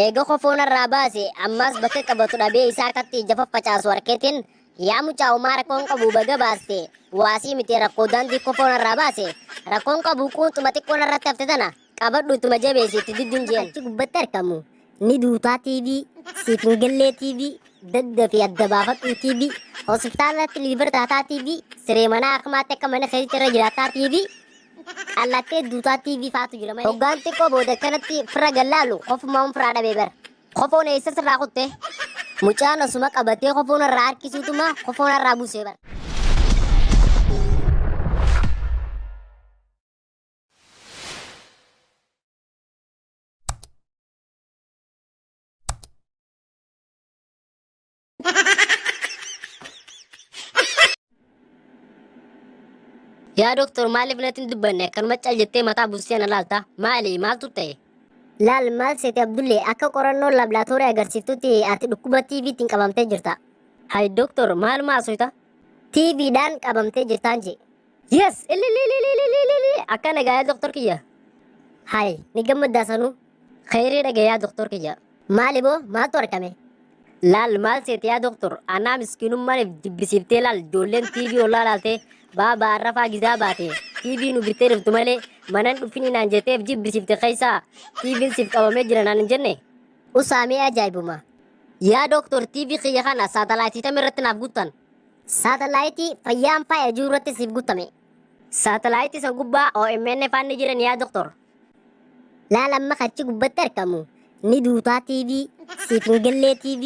Eega kofoo narraa baase ammaas bakka qabatu dhabee isaa akkatti ija faffacaasu harkeetiin yaa mucaa homaa rakkoon qabu baga baaste waasii miti rakkoo daandii kofoo narraa baase rakkoon qabu quuxuma xiqqoo narratti hafte tana qabadhu ittuma jabeessi itti diddiin jeen. Achi gubbatti argamu ni duutaa TV, siif hin gallee TV, daddafi adda baafadhuu TV, hospitaalatti liivar taataa TV, siree manaa akmaatti akka mana keetti irra jiraataa TV, Qallattee duutaa TV faatu jira malee. Hoggaan xiqqoo booda akkanatti firra gallaalu kofumaan firaa dhabee bara. Kofoon eessa sirraa kutte? Mucaan osuma qabatee kofoon irraa harkisuutuma kofoon irraa buusee bara. Yaa doktor maaliif natti hin dubbanne akkanuma cal jettee mataa buustee na laalta? Maali maaltu ta'e? Laal maal seete Abdullee akka qorannoon laaboraatoorii agarsiiftutti ati dhukkuba TVtiin qabamtee jirta. Hay doktor maaluma haasofta? TVdhaan qabamtee jirtaan jee. Yes! Ililililililili akkana gaa yaa doktor kiyya. Hay ni gammaddaa sanuu. Kheyrii dhagaye yaa doktor kiyya. Maali boo maaltu argame? Laal maal seete yaa doktor anaa miskiinummaan if jibbisiiftee laal ijoolleen TV ollaa laaltee baabaa arrafaa gizaa baate TV nu bittee dhuftu malee manan dhufinii naan jettee if jibbisiifte keessaa TVn siif qabamee jira naan hin jenne. Usaamee ajaa'ibuma. Yaa doktor TV kiyya kana saatalaayitii tam irratti naaf guttan? Saatalaayitii fayyaan faaya jiru irratti siif guttame. Saatalaayitii san gubbaa OMN faan ni jiran yaa doktor. Laal amma kachi gubbatti argamu ni duutaa TV, siif hin gallee TV,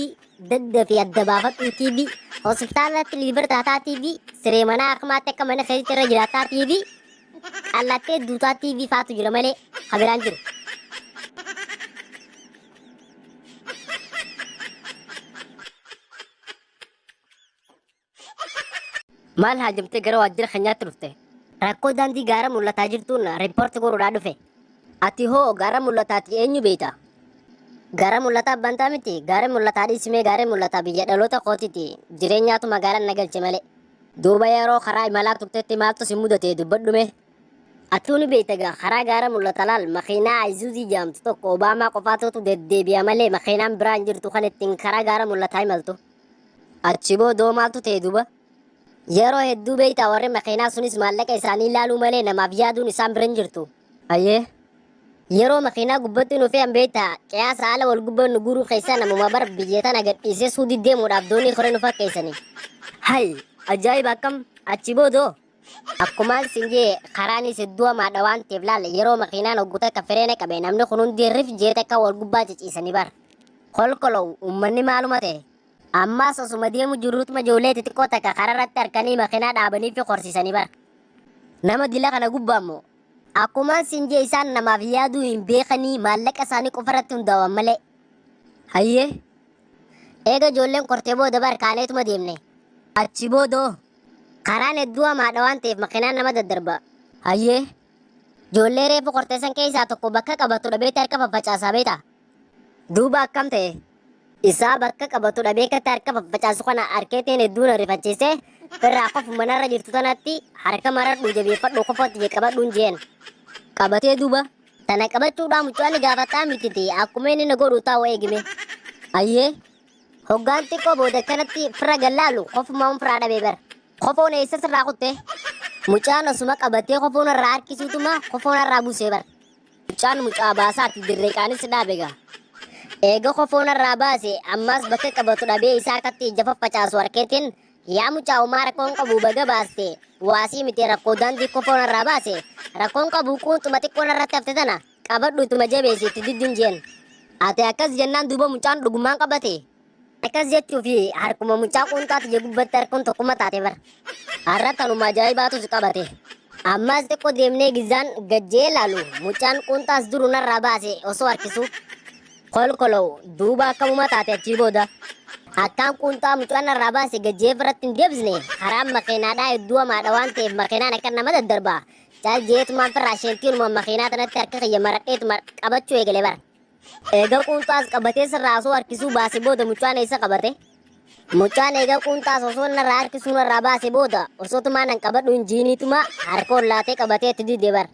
daddafi adda baafadhuu TV, hospitaalatti liivar taataa TV, siree manaa akmaatti akka mana keetti irra jiraataa TV, qallattee duutaa TV faatu jira malee kabiraan jiru. Maal haajamtee gara waajjira keenyaatti dhufte? Rakkoo daandii gaara mul'ataa jirtuun riippoorti godhuudhaa dhufe. Ati hoo gaara mul'ataati eenyu beekta? Gaara mul'ataa bantaa miti gaara mul'ataa dhiisimee gaara mul'ataa biyya dhaloota kootiiti jireenyaatu magaalaan na galche malee. Duuba yeroo karaa imalaa turtetti maaltu si mudate dubbadhume? Atuu ni beekta gaa karaa gaara mul'ata laal makiinaa Ayzuuzii jedhamtu tokko Obaamaa qofaatutu deddeebi'a malee makiinaan biraa hin jirtu kan ittiin karaa gaara mul'ataa imaltu. Achi boodoo maaltu ta'e duuba? Yeroo hedduu beektaa warri makiinaa sunis maallaqa isaanii ilaaluu malee namaaf yaaduun isaan bira hin jirtu. Hayyee. Yeroo makiinaa gubbatti nu fe'an beektaa qiyaasa haala wal gubbaa nu guuruu keessaa namuma bar biyya tana gadhiisee suudii deemuudhaaf doonii koree nu fakkeessani. Hay ajaa'iba akkam achi boodoo? Akkumaan sin jee karaanis hedduu hamaadha waan ta'eef laal yeroo makiinaan hoggu takka fireena qabe namni kun hundi rif jee takka wal gubbaa ciciisani bar. Kolkolow ummanni maaluma ta'e. Ammaas osuma deemu jirruutuma ijoollee xixiqqoo takka karaa irratti harkanii makiinaa dhaabanii fi korsiisanii bar. Nama dila kana gubbaa immoo. Akkumaan sin jee isaan namaaf yaaduu hin beekanii maallaqa isaanii qofa irratti hundaawan malee. Hayyee. Eega ijoolleen kortee booda bar kaaneetuma deemne. Achi boodoo. Karaan hedduu hamaadha waan ta'eef makiinaan nama daddarba. Hayyee. Ijoollee reefu kortee san keessaa tokko bakka qabatu dhabeetti harka faffacaasaa beektaa? Duuba akkam ta'e? Isaa bakka qabatu dhabee akkatti harka faffacaasu kana harkeetiin hedduu na rifachiise firraa qofu manarra jirtu tanatti harka maradhu jabeeffadhu qofotti je qabadhuun jeen. Qabatee duuba. Tana qabachuudhaa mucaan gaafataa mititi akkuma inni na godhu taa'u eegime. Hayyee. Hoggaan xiqqoo booda akkanatti firra gallaalu kofumaan firaa dhabee bara. Kofoon eessa sirraa kutte? Mucaan osuma qabatee kofoon irraa harkisuutuma kofoon irraa buusee bara. Mucaan mucaa baasaati dirree qaanis dhaabe gaa. Eega kofoon irraa baase ammaas bakka qabatu dhabee isaa akkatti ija faffacaasu harkeetiin yaa mucaa homaa rakkoon qabu baga baaste waasii miti rakkoo daandii kofoon irraa baase rakkoon qabu quuxuma xiqqoon irratti hafte tana qabadhu ittuma jabeessi itti diddiin jeen. Ati akkas jennaan duuba mucaan dhugumaan qabate. Akkas jechuu fi harkuma mucaa quunxaati je gubbatti harkuun tokkuma taate bara. Har'a tanuma ajaa'ibaatu si qabate. Ammas xiqqoo deemnee gizaan gajjee laalu mucaan quunxaas duru narraa baase osoo harkisu. Kolkolow duuba akkamuma taate achii booda. Akkaan quunxaa mucaan narraa baase gajjee biratti hin deebisne karaan makiinaadhaa hedduu hamaadha waan ta'eef makiinaan akka nama daddarba. Caal jeetumaan firraa sheentiinuma makiinaa tanatti harka kiyya maradheetuma qabachuu eegale bara. Eega quunxaas qabatee sirraa osoo harkisuu baase booda mucaan eessa qabate? Mucaan eega quunxaas osoo narraa harkisuu narraa baase booda osoo tumaa nan qabadhu hin jiiniituma harka ollaatee qabatee itti dide bar.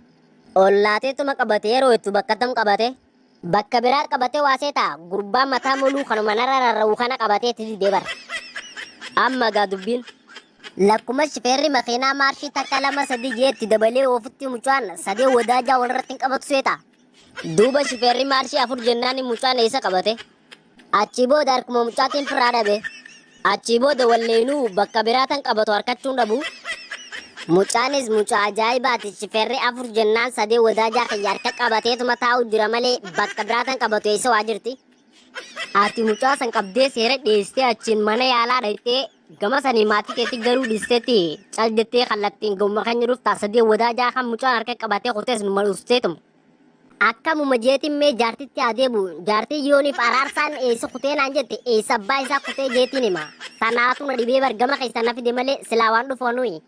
Ollaateetuma qabate yeroo ittu bakka tam qabate? Bakka biraa qabatee waa seetaa gurbaa mataa moluu kanuma narra rarra'u kana qabatee itti didee bara. Amma gaa dubbiin. Lakkuma shifeerri makiinaa maarshii takka lama sadii jeetti dabalee oofutti mucaan sadee wadaajaa walirratti hin qabatu seeta. Duuba shifeerri maarshii afur jennaan mucaan eessa qabate? Achii booda harkuma mucaatiin firaa dhabe. Achii booda walleenuu bakka biraa tan qabatu harkachuun dhabu. Mucaanis mucaa ajaa'ibaati shifeerri afur jennaan sadee wadaajaa kiyya harka qabateetuma taa'u jira malee bakka biraa tan qabatu eessa waa jirti? Ati mucaa san qabdee seera dhiyeessitee achiin mana yaalaa dhaqxee gama sanii maatii keetti garuu dhiisteetti cal jettee kallattiin gomma kan jedhuuf sadee wadaajaa kan mucaan harka qabatee kutees numa dhusteetuma. Akkamuma jeetiin mee jaartitti adeemu jaartii yooniif araarsaan eessa kutee naan jette eessa abbaa isaa kutee jeetiin hima. Sanaatu na dhibee bargama keessa na fide malee silaa waan dhufu nuyi.